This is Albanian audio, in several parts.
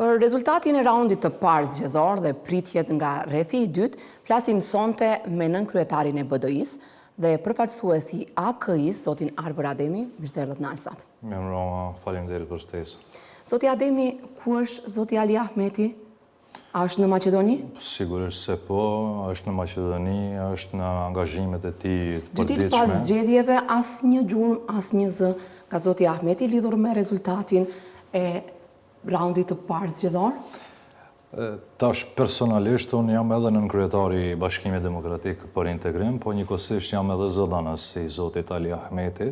Për rezultatin e raundit të parë zgjedhor dhe pritjet nga rrethi i dytë, flasim sonte me nënkryetarin e BDI-së dhe përfaqësues i AKI-së, zotin Arbër Ademi. Mirë se erdhët në Alsat. Mirëmbrëma, faleminderit për ftesën. Zoti Ademi, ku është zoti Ali Ahmeti? A është në Maqedoni? Sigurisht se po, është në Maqedoni, është në angazhimet e tij të përditshme. Dy ditë pas zgjedhjeve, asnjë gjurmë, asnjë zë nga zoti Ahmeti lidhur me rezultatin e raundit të parë zgjedhor? Tash personalisht unë jam edhe nënkryetar i Bashkimit Demokratik për Integrim, po njëkohësisht jam edhe zëdhënës i zotit Ali Ahmeti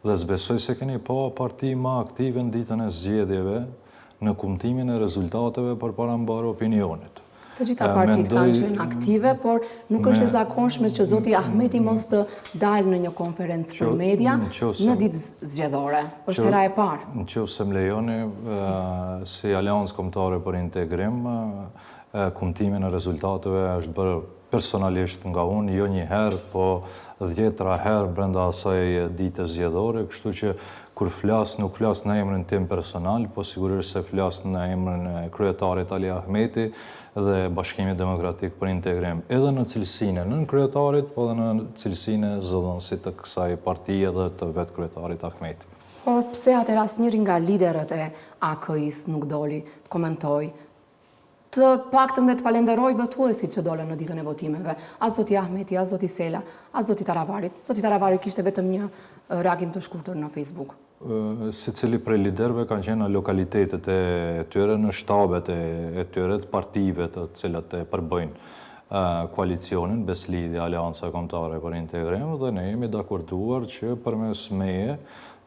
dhe s'besoj se keni pa parti ma aktive në ditën e zgjedhjeve në kumtimin e rezultateve përpara mbarë opinionit. Të gjitha partitë kanë qenë aktive, por nuk është e zakonshme që zoti Ahmeti mos të dalë në një konferencë për media në ditë zgjedhore. Është hera e parë. Në qoftë se më lejoni, si Aleancë Kombëtare për Integrim, kumtimin e rezultateve është bërë personalisht nga unë, jo një herë, po dhjetra herë brenda asaj dite zgjedhore, kështu që kur flas, nuk flas në emrin tim personal, po sigurisht se flas në emrin e kryetarit Ali Ahmeti dhe Bashkimit Demokratik për Integrim, edhe në cilësinë e nënkryetarit, po edhe në cilësinë e zëdhënësit të kësaj partie dhe të vetë kryetarit Ahmeti. Por pse atëherë asnjëri nga liderët e AKI-së nuk doli të komentojë Të paktën dhe të falenderojë votuesit që dolën në ditën e votimeve, as zoti Ahmeti, as zoti Sela, as zoti Taravari. Zoti Taravari kishte vetëm një reagim të shkurtër në Facebook. Secili prej liderëve kanë qenë në lokalitetet e tyre, në shtabet e tyre, të partive të cilat e përbëjnë koalicionin Besëlidhja Aleanca Kombëtare për Integrim dhe ne jemi dakorduar që përmes meje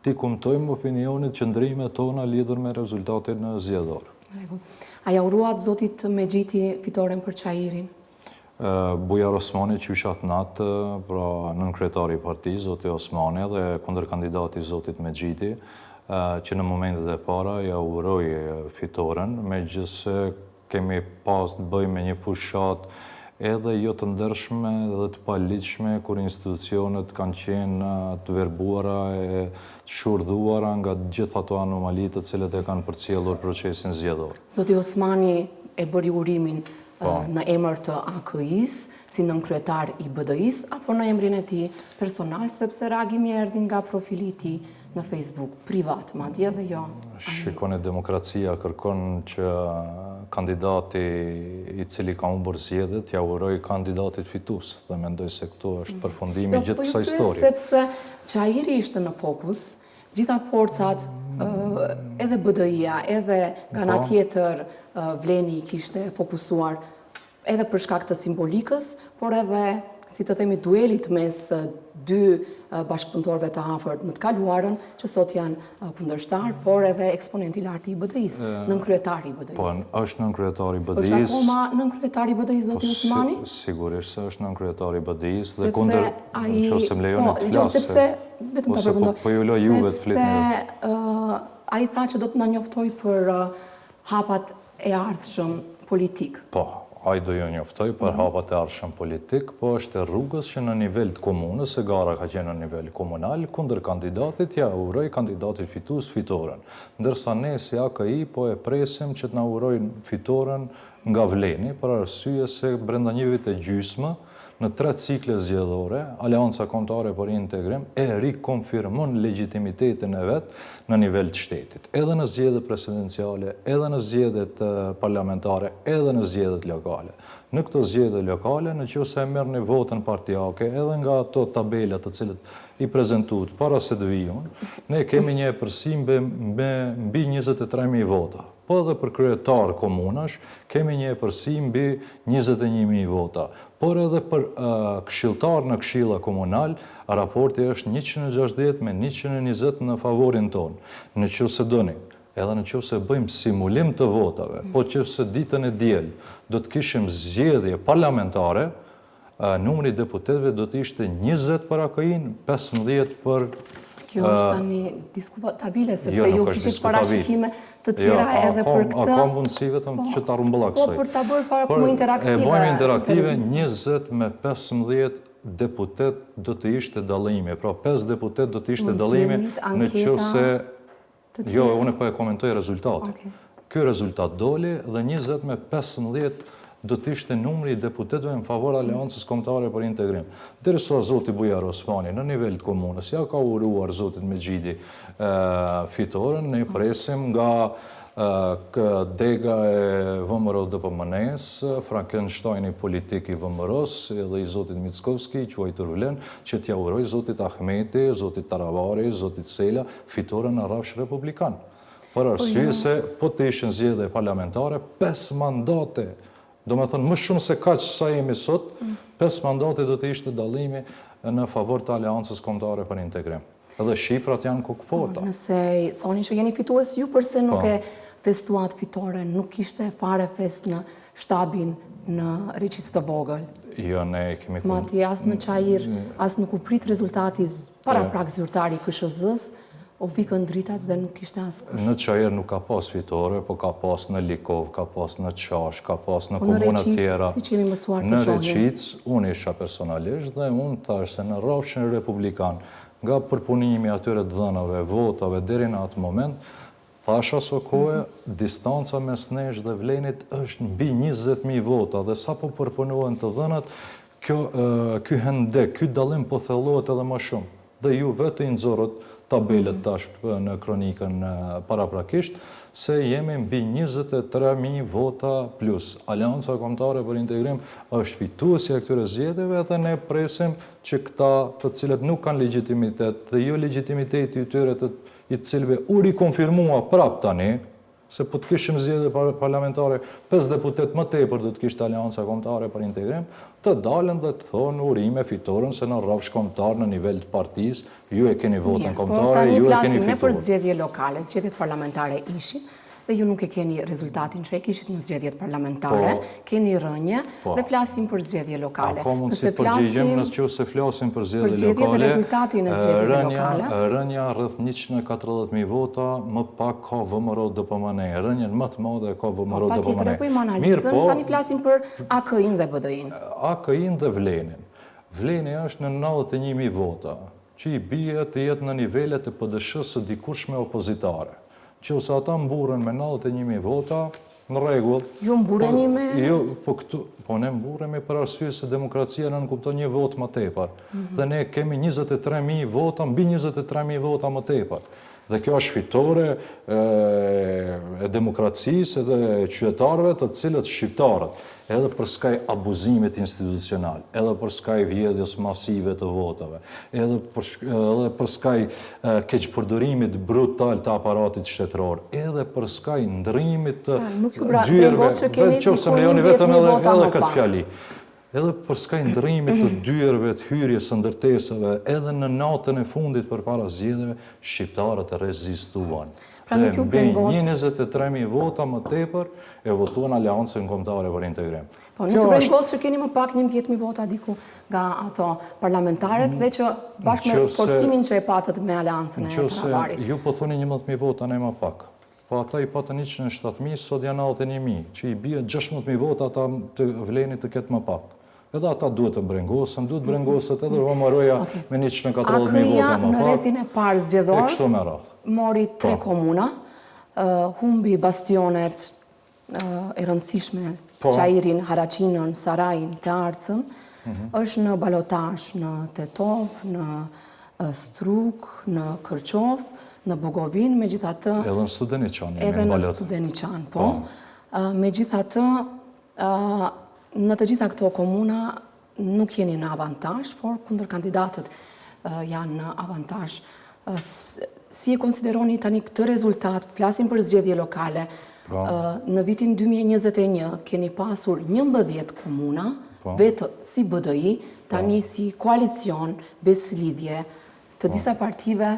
t'i kumtojmë opinionit qëndrimet tona lidhur me rezultatin zgjedhor. Në rregull. A ia uruat zotit Mexhiti fitoren për Çairin? Bujar Osmani qysh atë natë, pra nënkryetari i partisë, zoti Osmani dhe kundërkandidati i zotit Mexhiti, që në momentet e para ia uroi fitoren, megjithëse Kemi pas të bëjmë me një fushatë edhe jo të ndershme dhe të paligjshme kur institucionet kanë qenë të verbuara e të shurdhuara nga gjithë ato anomali të cilët e kanë përcjellur procesin zgjedhor. Zoti Osmani e bëri urimin në emër të AKI-së, si nënkryetar i BDI-së, apo në emrin e tij personal, sepse reagimi erdhi nga profili i tij në Facebook, privat, madje dhe jo. Shikoni, demokracia kërkon që kandidati i cili ka humbur zgjedhjet, t'ia urojë kandidatit fitues, dhe mendoj se këtu është përfundimi i gjithë po kësaj historie. Sepse Çairi ishte në fokus, gjitha forcat, edhe BDI-ja, edhe nga ana po. tjetër Vleni i kishte fokusuar edhe për shkak të simbolikës, por edhe, si të themi, duelit mes dy bashkëpunëtorëve të afërt në të kaluarën, që sot janë kundërshtarë, por edhe eksponent i lartë i BDI-së, nënkryetari i BDI-së. Po, është nënkryetari i BDI-së. Është akoma nënkryetari i BDI-së, zoti po, Osmani? Sigurisht se është nënkryetari i BDI-së dhe kundër, në qoftë se më lejoni po, të flas. Sepse, vetëm ta përfundoj. Po ju lë juve të flitni. Sepse ai tha që do të na njoftojë për hapat e ardhshëm politik. Po, ai do ju njoftojë për hapat e ardhshëm politik, po është e rrugës që në nivel të komunës, se gara ka qenë në nivel komunal, kundërkandidati t'ia urojë kandidatit fitues fitoren. Ndërsa ne si AKI po e presim që të na urojnë fitoren nga Vleni, për arsye se brenda një vit e gjysmë, Në tre cikle zgjedhore, Aleanca Kombëtare për Integrim e rikonfirmon legjitimitetin e vet në nivel të shtetit. Edhe në zgjedhjet presidenciale, edhe në zgjedhjet parlamentare, edhe në zgjedhjet lokale. Në këto zgjedhje lokale, në qoftë se e merrni votën partiake edhe nga ato tabela të cilët i prezentuat para se të vij unë, ne kemi një epërsi me mbi 23.000 vota. Po edhe për kryetarë komunash kemi një epërsi mbi 21.000 vota. Por edhe për këshilltarë në këshilla komunal, raporti është 160 me 120 në favorin tonë. Në qoftë se doni, edhe në qoftë se bëjmë simulim të votave, po qoftë se ditën e diel do të kishim zgjedhje parlamentare, Numri i deputetëve do të ishte 20 për AKI-në, 15 për Kjo është tani diskutabile, sepse jo, ju kishit parashikime të tjera jo, edhe për këtë. A ka mundësi vetëm po, që ta rrumbullakësoj? Po, për ta bërë pak më interaktive. E bëjmë interaktive, 20 me 15 deputet do të ishte dallimi. Pra, 5 deputet do të ishte dallimi në qoftë se Jo, unë po e komentoj rezultatin. Ky Ky rezultat doli dhe 20 me 15 do të ishte numri i deputetëve në favor Aleancës Kombëtare për Integrim. Derisa zoti Bujar Osmani në nivel të komunës ja ka uruar zotit Mexhiti fitoren, ne presim nga dega e VMRO-DPMNE-së, Frankensteini politik i VMRO-së edhe i zotit Mickoski, i quajtur Vlen, që t'ia urojë zotit Ahmeti, zotit Taravari, zotit Sela, fitoren në rrafsh republikan. Për po arsye jo. se po të ishin zgjedhje parlamentare, 5 mandate, domethënë më shumë se kaq sa jemi sot, 5 mandate do të ishte dallimi në favor të Aleancës Kombëtare për Integrim. Edhe shifrat janë kokëforta. Po, nëse thoni që jeni fitues ju, përse nuk po. e festuat fitoren, nuk ishte fare festë në shtabin në Reçicë të Vogël. Jo, ne kemi... Madje as në Çair, as nuk u prit rezultati paraprak zyrtar i KSHZ-së, U fikën dritat dhe nuk kishte askush. Në Çair nuk ka pas fitore, po ka pas në Likovë, ka pas në Çashkë, ka pas në po komuna tjera. Në Reçicë, siç jemi mësuar të shohim. Në Reçicë, unë isha personalisht dhe unë thashë se në rrafshin republikan, nga përpunimi i atyre të dhënave, votave deri në atë moment, thashë aso kohe, distanca mes nesh dhe Vlenit është mbi 20.000 vota dhe sapo përpunohen të dhënat, kjo, ky hendek, ky dallim po thellohet edhe më shumë. Dhe ju vetë i nxorët tabelet tash në kronikën paraprakisht, se jemi mbi 23.000 vota plus. Aleanca Kombëtare për Integrim është fituesja e këtyre zgjedhjeve dhe ne presim që këta të cilët nuk kanë legjitimitet dhe jo legjitimiteti i tyre të i cilëve u rikonfirmua prap tani, Se po të kishim zgjedhje parlamentare, 5 deputetë më tepër do të kishte Aleanca Kombëtare për Integrim, të dalin dhe të thonë urime fitoren se në rrafsh kombëtar në nivel të partisë, ju e keni votën po kombëtare, ju e keni fituar. Tani flasim ne për zgjedhje lokale, zgjedhjet parlamentare ishin dhe ju nuk e keni rezultatin që e kishit në zgjedhjet parlamentare, po, keni rënie po. dhe flasim për zgjedhje lokale. A ka mundësi të përgjigjem në qoftë se flasim për zgjedhje lokale, dhe rezultatin e zgjedhjeve lokale. Rënia rreth 140.000 vota, më pak ka VMRO-DPMNE. Rënien më të madhe e ka VMRO-DPMNE. Po, patjetër e bëjmë analizën, po, tani flasim për AKI-n dhe BDI-n. AKI-n dhe Vlenin. Vleni është në 91.000 vota, që i bie të jetë në nivelet e PDSH-së së dikurshme opozitare. Qoftë se ata mburren me 91.000 vota, në rregull. Ju mburreni po, me... Jo, po këtu, po ne mburremi për arsye se demokracia nënkupton një votë më tepër. Mm -hmm. Dhe ne kemi 23.000 vota, mbi 23.000 vota më tepër. Dhe kjo është fitore e, e demokracisë dhe e qytetarëve të cilët shqiptarët edhe përskaj abuzimit institucional, edhe përskaj vjedhjes masive të votave, edhe për, edhe përskaj keqpërdorimit brutal të aparatit shtetëror, edhe përskaj ndërrimit të Nuk ju dyerve, që keni diku më lejoni vetëm edhe, edhe këtë fjali. Edhe përskaj ndërrimit të dyerve të hyrjes së ndërtesave, edhe në natën e fundit përpara zgjedhjeve, shqiptarët rezistuan. Pra nuk ju brengos... Dhe mbi 23.000 vota më tepër e votuan Aleancën Kombëtare për Integrim. Po, nuk ju brengos që keni më pak 11.000 vota diku nga ato parlamentaret dhe që bashkë me forcimin që e patët me Aleancën e Taravarit. Ju po thoni 11.000 vota ne më pak. Po ata i patën 107.000, sot janë 91.000, që i bie 16.000 vota ata të Vlenit të ketë më pak. Edhe ata duhet të brengosen, duhet të brengoset edhe VMRO-ja me 140.000 vota më pak. Në rrethin e parë zgjedhor, mori tre po. komuna, humbi bastionet e rëndësishme, po. Çairin, Haraçinën, Sarajin, Tearcën, mhm. është në balotazh në Tetovë, në Strugë, në Kërçovë, në Bogovinë, megjithatë... Edhe në Studeniçan, Edhe në Studeniçan, po. po. Megjithatë, në të gjitha këto komuna nuk jeni në avantazh, por kundërkandidatët janë në avantazh. Si e konsideroni tani këtë rezultat, flasim për zgjedhje lokale, po. në vitin 2021 keni pasur 11 komuna, po. vetë si BDI, tani po. si koalicion, Besëlidhje, të disa partive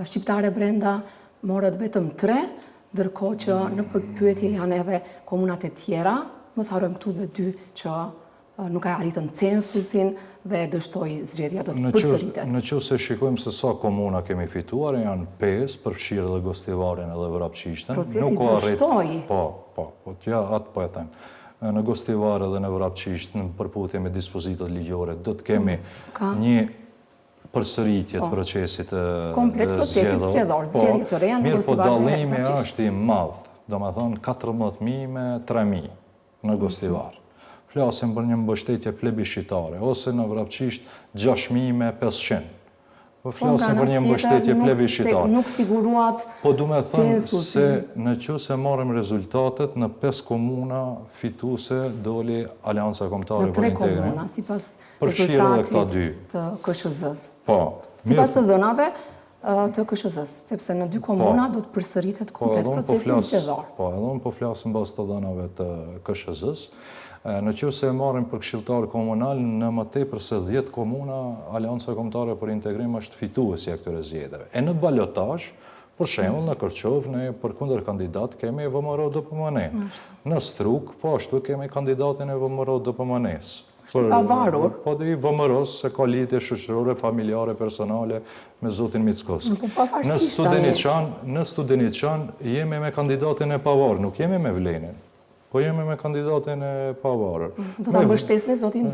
shqiptare brenda, morët vetëm 3, ndërkohë që në pikëpyetje janë edhe komunat e tjera, mos harrojmë këtu dhe dy që nuk e arritën censusin dhe dështoi zgjedhja do të përsëritet. Në qoftë se shikojmë se sa komuna kemi fituar, janë 5, përfshirë edhe Gostivarin edhe Vrapçishten. Procesi dështoi. Po, po, po, ja, atë po e them. Në Gostivar edhe në Vrapçisht, në përputhje me dispozitat ligjore, do të kemi një përsëritje të po. procesit zgjedhor. Komplet procesit zgjedhor, po. zgjedhje të reja në Gostivar. Mirëpo dallimi është i madh. Domethënë 14.000 me 3.000 në Gostivar. Flasim për një mbështetje plebishitare, ose në Vrapçisht 6.000 me 500. Po Po flasim për një mbështetje plebishitare. Nuk siguruat Po du me thënë se në qoftë se marrim rezultatet në 5 komuna fituse doli Aleanca Kombëtare për Integrim. Në 3 komuna, sipas rezultatit të KSHZ-së. Po. Sipas të dhënave të KSHZ-së, sepse në dy komuna do të përsëritet po, komplet procesi zgjedhor. Po, edhe unë po flas në bazë të dhënave të KSHZ-së. Në qoftë se e marrim për këshilltar komunal, në më tepër se 10 komuna, Aleanca Kombëtare për Integrim është fituesja e këtyre zgjedhjeve. E në balotazh, për shembull, në Kërçovë ne për kundërkandidat kemi VMRO DPMNE. Në Strugë, po ashtu kemi kandidatin e VMRO DPMNE-së. Është i pavarur. Po dhe i VMRO-s se ka lidhje shoqërore, familjare, personale me zotin Mickoski. Po pavarësisht tani. Në Studeniçan jemi me kandidatin e pavarur, nuk jemi me Vlenin. Po jemi me kandidatin e pavarur. Do ta mbështesni zotin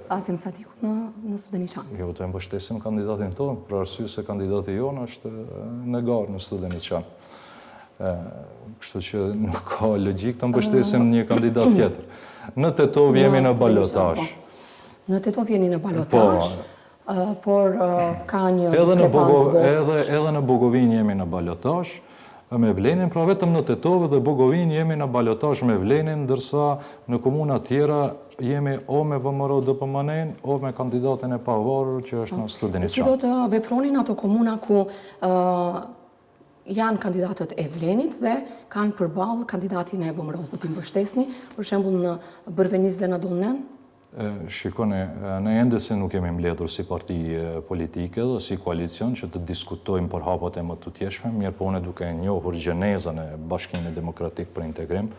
Azem Sadiku në në Studeniçan. Jo, do e mbështesim kandidatin tonë, për arsye se kandidati jonë është në garë në Studeniçan. Kështu që nuk ka logjikë të mbështesim një kandidat tjetër. Në Tetovë jemi në balotazh. Po. Në Tetovë jeni në balotazh. Po. Por ka një diskrepancë votash. Edhe, edhe në Bogovinë jemi në balotazh me Vlenin, pra vetëm në Tetovë dhe Bogovinë jemi në balotazh me Vlenin, ndërsa në komuna tjera jemi o me VMRO DPMNE-n, o me kandidatin e pavarur që është në Studeniçan. Si do të veproni në ato komuna ku janë kandidatët e Vlenit dhe kanë përballë kandidatin e VMRO-s, do t'i mbështesni, për shembull në Bërvenicë dhe në Dollnen? Shikoni, ne ende se nuk jemi mbledhur si parti politike dhe si koalicion që të diskutojmë për hapat e mëtutjeshme, mirëpo unë duke njohur gjenezën e Bashkimit Demokratik për Integrim,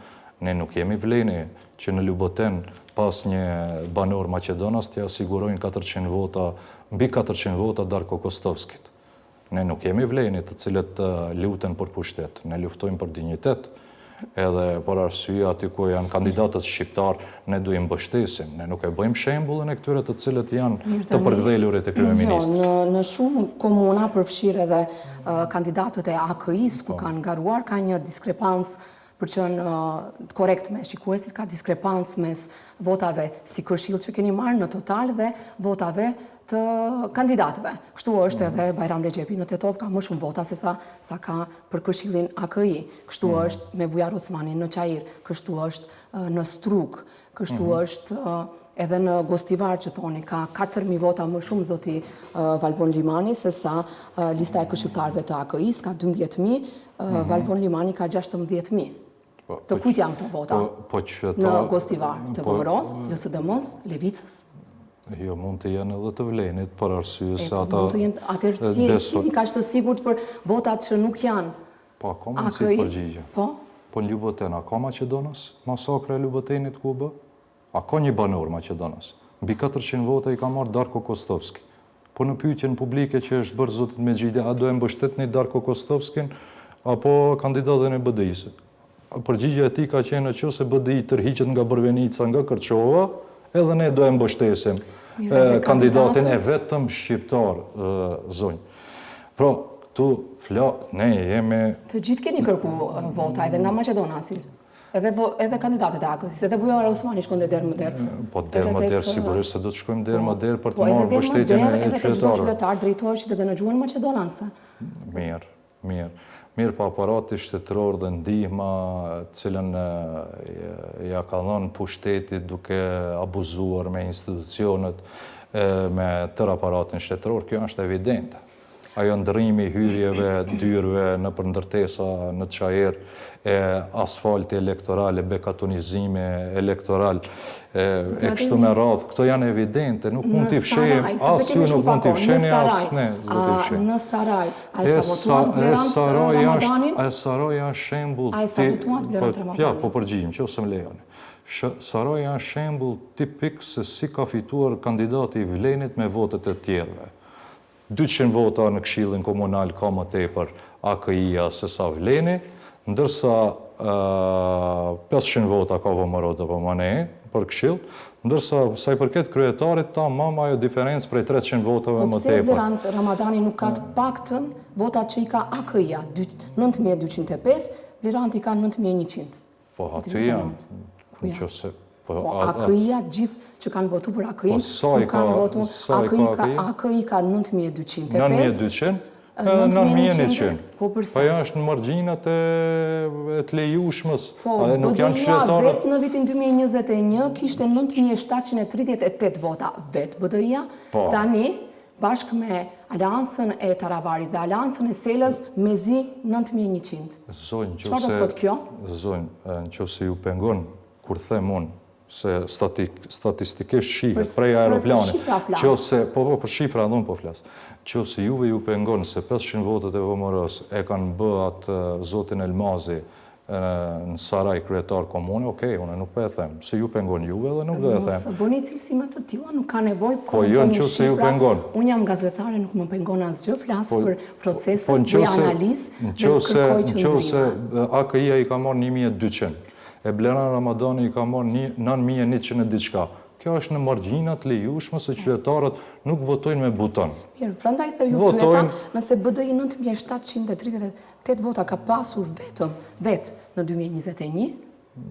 ne nuk jemi Vleni që në Luboten pa asnjë banor maqedonas t'ia sigurojnë 400 vota, mbi 400 vota Darko Kostovskit. Ne nuk jemi Vleni të cilët luten për pushtet, ne luftojmë për dinjitet, edhe për arsye aty ku janë kandidatët shqiptarë, ne do i mbështesim. Ne nuk e bëjmë shembullin e këtyre të cilët janë të përkëdhelurit e kryeministrit. Jo, në shumë komuna përfshirë edhe kandidatët e AKI-së ku po. kanë garuar, ka një diskrepancë për qenë korrekt me shikuesit, ka diskrepancë mes votave si këshill që keni marrë në total dhe votave të kandidatëve. Kështu është mm. edhe Bajram Rexhepi në Tetovë ka më shumë vota se sa, sa ka për këshillin AKI. Kështu mm. është me Bujar Osmanin në Çair, kështu është në Strugë, kështu mm. është edhe në Gostivar që thoni ka 4.000 vota më shumë zoti Valbon Limani se sa lista e këshilltarëve të AKI-së ka 12.000, mhm. Valbon Limani ka 16.000. Po, të po kujt janë këto vota? Po, po që ta... Në Gostivar, të VMRO-s, LSDM-s, Levicës? Jo, mund të jenë edhe të Vlenit, për arsye se ata... Mund të jenë, atëherë si, si jeni kaq të sigurt për votat që nuk janë? Po, a ka mundësi të përgjigjem? Po? Po në Ljuboten, a ka maqedonas? Masakra e Ljubotenit ku u bë? A ka një banor maqedonas? Mbi 400 vota i ka marrë Darko Kostovski. Po në pyetjen publike që është bërë zotit Mexhiti, a do e mbështetni Darko Kostovskin apo kandidatin e BDI-së? Përgjigja e tij ka qenë në qoftë se BDI tërhiqet nga Bërvenica, nga Kërçova, edhe ne do e mbështesim kandidatin e vetëm shqiptar, zonjë. Pra, këtu fla, ne jemi... Të gjithë keni kërku vota edhe nga maqedonasit. Edhe edhe kandidatët e AKI-së, edhe Bujar Osmani shkon dhe derë më derë. Po derë më derë, sigurisht se do të shkojmë derë më po, derë për të po, marrë mbështetjen e qytetarëve. Edhe çdo qytetar drejtoheshit edhe në gjuhën maqedonase. Mirë, mirë. Mirë, po aparati shtetëror dhe ndihma të cilën ja ka dhënë pushteti duke abuzuar me institucionet, me tërë aparatin shtetëror, kjo është evidente. Ajo ndërrimi i hyrjeve, dyerve nëpër ndërtesa në Çair, e asfalti elektoral, e bekatonizimi elektoral, e, e kështu me radhë, këto janë evidente, nuk mund t'i fshehim, as ju nuk mund t'i fshehni, as ne s'do t'i fshehim. Në Saraj, a e sabotuat Blerant Ramadanin? E Saraji është shembull... A e sabotuat Blerant Ramadanin? Ja, po përgjigjem, qoftë se më lejoni. Saraji është shembull tipik se si ka fituar kandidati i Vlenit me votat e tjerëve. 200 vota në Këshillin Komunal ka më tepër AKI-ja se sa Vleni, ndërsa 500 vota ka VMRO-DPMNE për Këshill, ndërsa sa i përket kryetarit tamam ajo diferencë prej 300 votave më tepër. Po pse Blerant Ramadani nuk ka të paktën votat që i ka AKI-ja, 9205, Bleranti ka 9100. Po, aty janë. Ku janë? Po, po AKI-ja, gjithë që kanë votu për AKI-n, po, nuk kanë votu, AKI ka 9205. 9200? 9100. Po, përse? Po, ja është në margjinat e të lejushmës. Po, BDI-ja vetë në vitin 2021 kishte 9738 vota vetë BDI-ja. Po. Tani, bashkë me Aleancën e Taravarit dhe Aleancën e Selës, mezi 9100. Zonjë, Çfarë do të thotë kjo? Zonjë, në qoftë se ju pengon, kur them unë, se statistikisht shihet prej aeroplanit, qoftë se, po, po, për shifra edhe unë po flas, qoftë se juve ju pengon se 500 votat e VMRO-së e kanë bë atë zotin Elmazi në Saraj kryetar komune, ok, unë nuk po e them, se ju pengon juve dhe nuk do e them. Mos bëni cilësime të tilla, nuk ka nevojë po jo, në qoftë se ju pengon. Unë jam gazetare, nuk më pengon asgjë, flas po, për proceset, po, bëj analizë dhe kërkoj qëndrime. Në qoftë se AKI-ja i ka marrë 1200, e Bleran Ramadani i ka marrë 9100 e diçka. Kjo është në margjina të lejushme se qytetarët nuk votojnë me buton. Mirë, prandaj dhe ju pyeta nëse BDI 9738 vota ka pasur vetëm vetë në 2021,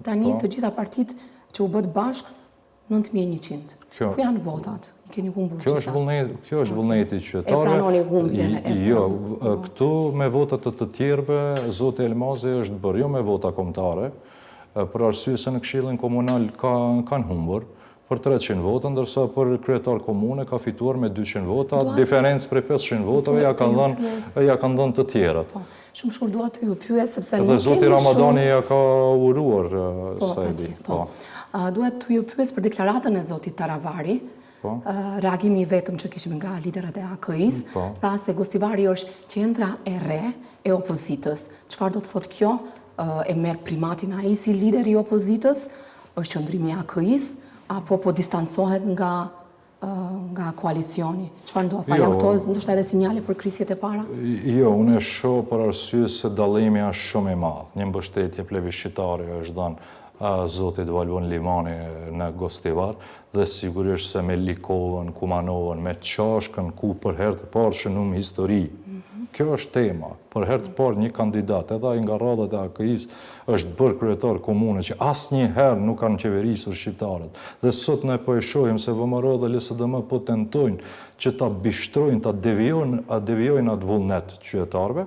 tani po. të gjitha partitë që u bëtë bashkë 9100. Ku janë votat? I keni humbur kjo është vullnet, kjo është vullneti i qytetarëve. E pranoni humbjen e Jo, këtu me votat të të tjerëve, zoti Elmazi është bërë jo me vota kombëtare, për arsye se në Këshillin Komunal ka kanë humbur për 300 vota, ndërsa për kryetar komune ka fituar me 200 vota, diferencë prej 500 votave ja kanë dhënë ja kanë dhënë të tjerët. Po, shumë shkurt dua të ju pyes sepse nuk Dhe zoti Ramadani ja ka uruar po, sa e di. Po. po. Dua të ju pyes për deklaratën e zotit Taravari. Po. Reagimi i vetëm që kishim nga liderët e AKI-së, po. tha se Gostivari është qendra e re e opozitës. Çfarë do të thotë kjo? E merr primatin ai si lider i opozitës, është qëndrimi i AKI-së apo po distancohet nga nga koalicioni? Çfarë ndodh? A janë jo. këto ndoshta edhe sinjale për krisjet e para? Jo, unë e shoh për arsye se dallimi është shumë i madh. Një mbështetje plebishitare është dhënë zotit Valbon Limani në Gostivar dhe sigurisht se me Likovën, Kumanovën, me Çashkën, ku për herë të parë shënum histori. Mhm. Kjo është tema. Për herë të parë një kandidat, edhe ai nga radhët e AKI-së, është bërë kryetar komune që asnjëherë nuk kanë qeverisur shqiptarët. Dhe sot ne po e shohim se VMRO dhe LSDM po tentojnë që ta bishtrojnë, ta devijojnë, devijojnë atë vullnet të qytetarëve.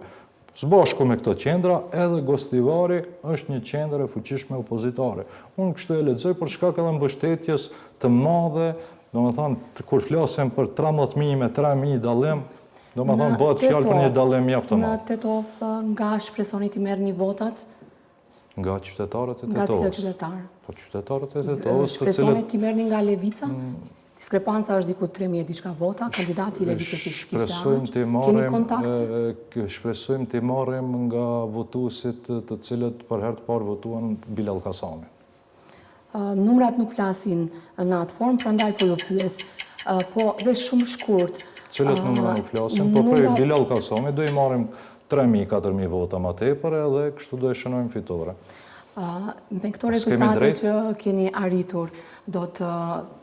Së bashku me këto qendra, edhe Gostivari është një qendër e fuqishme opozitare. Unë kështu e lexoj për shkak edhe mbështetjes të madhe, domethënë kur flasim për 13000 me 3000 dallim, Domethënë bëhet fjalë për një dallim mjaft të madh. Në Tetovë nga shpresoni t'i merrni votat? Nga qytetarët e Tetovës. Nga cilët qytetarë? Po qytetarët e Tetovës, të cilët shpresoni t'i merrni nga Levica? Mm. Diskrepanca është diku 3000 diçka vota, kandidati i Levicës i shkifte Shpresojmë t'i marrim shpresojmë t'i marrim nga votuesit të cilët për herë të parë votuan Bilall Kasamin. Numrat nuk flasin në atë formë, prandaj po ju pyes. Po dhe shumë shkurt. Cilët numra nuk flasin, po prej Bilall Kasamit do i marrim 3.000, 4.000 vota ma tepër edhe kështu do e shënojmë fitore. Me këto rezultate që keni arritur, do të,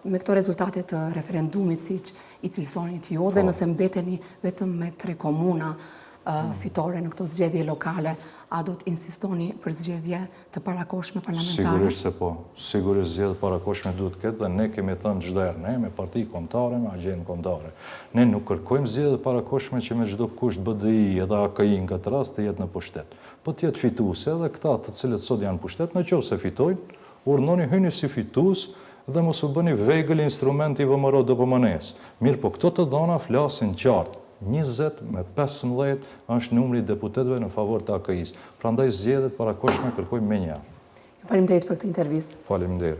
me këto rezultate të referendumit, siç i cilësonit ju, dhe po. nëse mbeteni vetëm me tre komuna fitore në këto zgjedhje lokale, a do të insistoni për zgjedhje të parakohshme parlamentare? Sigurisht se po. Sigurisht zgjedhje të parakohshme duhet të ketë dhe ne kemi thënë çdo herë, ne jemi parti kombëtare me agjendë kombëtare. Ne nuk kërkojmë zgjedhje të parakohshme që me çdo kusht BDI edhe AKI në këtë rast të jetë në pushtet. Po të jetë fituese edhe këta të cilët sot janë në pushtet, në qoftë se fitojnë, urdhëroni hyni si fitues dhe mos u bëni vegël instrument i VMRO-DPMNE-së. Mirëpo këto të dhëna flasin qartë. 20 me 15 është numri i deputetëve në favor të AKI-së. Prandaj zgjedhje të parakohshme kërkojmë menjëherë. Ju faleminderit për këtë intervistë. Faleminderit.